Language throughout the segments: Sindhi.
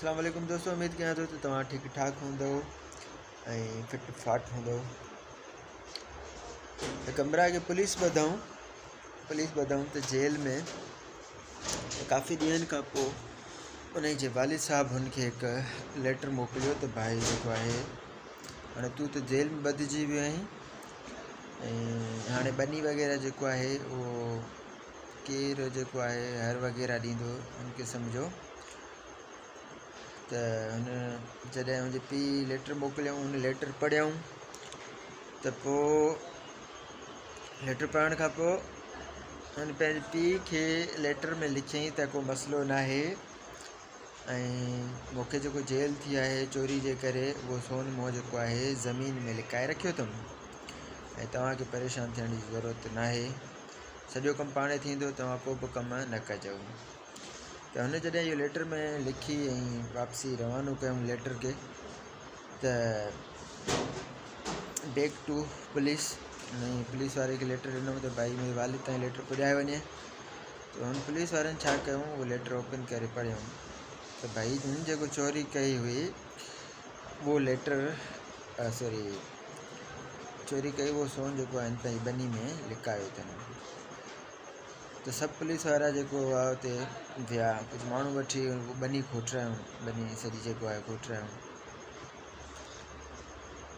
اسلام عليڪم دوستو اميد ڪيان ٿو ته توهان ٺيڪ ٺاڪ هوندو ۽ فٽ فاٽ هوندو ته ڪمرا کي پوليس ٻڌائون پوليس ٻڌائون ته جيل ۾ ڪافي ڏينهن کان پوء ان جي والد صاحب هن کي هڪ ليٽر موڪليو ته ڀائي جيڪو آهي هاڻي تون ته جيل ۾ ٻڌجي ويو آهين ۽ هاڻي ٻني وغيره جيڪو آهي اهو ڪير جيڪو آهي هر وغيره ڏيندو ان قسم جو ته هن جڏهن هن جي پيء ليٽر موڪليائون هن ليٽر پڙهيائون ته پوء ليٽر پڙهڻ کان پوء هن پنهنجي پيء کي ليٽر ۾ لکيائين ته ڪو مسئلو ناهي ۽ مون کي جيڪو جيل ٿي آهي چوري جي ڪري اهو سون مون جيڪو آهي زمين ۾ لڪائي رکيو اٿم ۽ توهان کي پريشان ٿيڻ جي ضرورت ناهي سڄو ڪم پاڻهي ٿيندو توهان ڪو به ڪم نه ڪجو ته هن جڏهن اهو ليٽر ۾ لکي ۽ واپسي روانو ڪيائون ليٽر کي ته بيڪ ٽو پوليس ۽ پوليس واري کي ليٽر ڏنو ته ڀائي منهنجي والد تائين ليٽر پڄائي وڃي ته هن پوليس وارن ڇا ڪيو اهو ليٽر اوپن ڪري پڙهيو ته ڀائي هن جيڪو چوري ڪئي هئي اهو ليٽر سوري چوري ڪئي اهو سون جيڪو آهن پنهنجي ٻني ۾ لڪايو اٿن ته سڀ پوليس وارا جيڪو هئا اتي ويا ڪجهه ماڻهو وٺي ٻني کوٽرايون ٻني سڄي جيڪو آهي کوٽرايون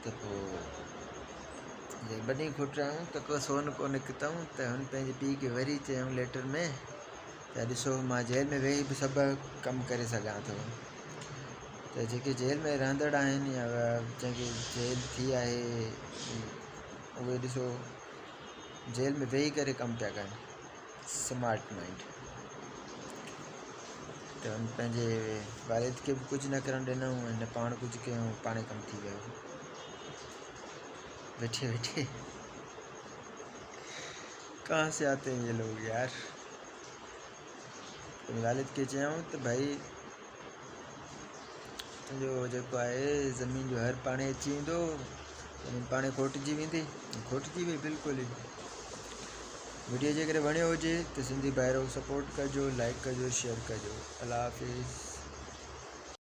ته پوء جڏهن ٻني کوٽرايون ته ڪو سون ڪو نڪتئون ته هن پنهنجي پيء کي وري چيائون ليٽر ۾ ته ڏسو مان جيل ۾ ويهي به سڀ ڪم ڪري سگهان ٿو ته جيڪي جيل ۾ رهندڙ آهن يا جنهن کي جيل ٿي آهي اهي ڏسو جيل ۾ ويهي ڪري ڪم پيا ڪن سمارٽ مائنڊ ته هن پنهنجي والد کي به ڪجهه نه ڪرڻ ڏنو ۽ نه پاڻ ڪجهه ڪيو پاڻ ڪم ٿي ويو ويٺي ويٺي ڪهان سي آتي هين يي لوگ يار والد کي چيائون ته ڀائي تنهنجو جيڪو آهي زمين جو هر پاڻي اچي ويندو زمين پاڻي کوٽجي ويندي کوٽجي وئي بلڪل ئي ويڊيو جيڪڏهن وڻيو هجي ته سنڌي ڀائرو سپورٽ ڪجو لائڪ ڪجو شيئر ڪجو الله حافظ.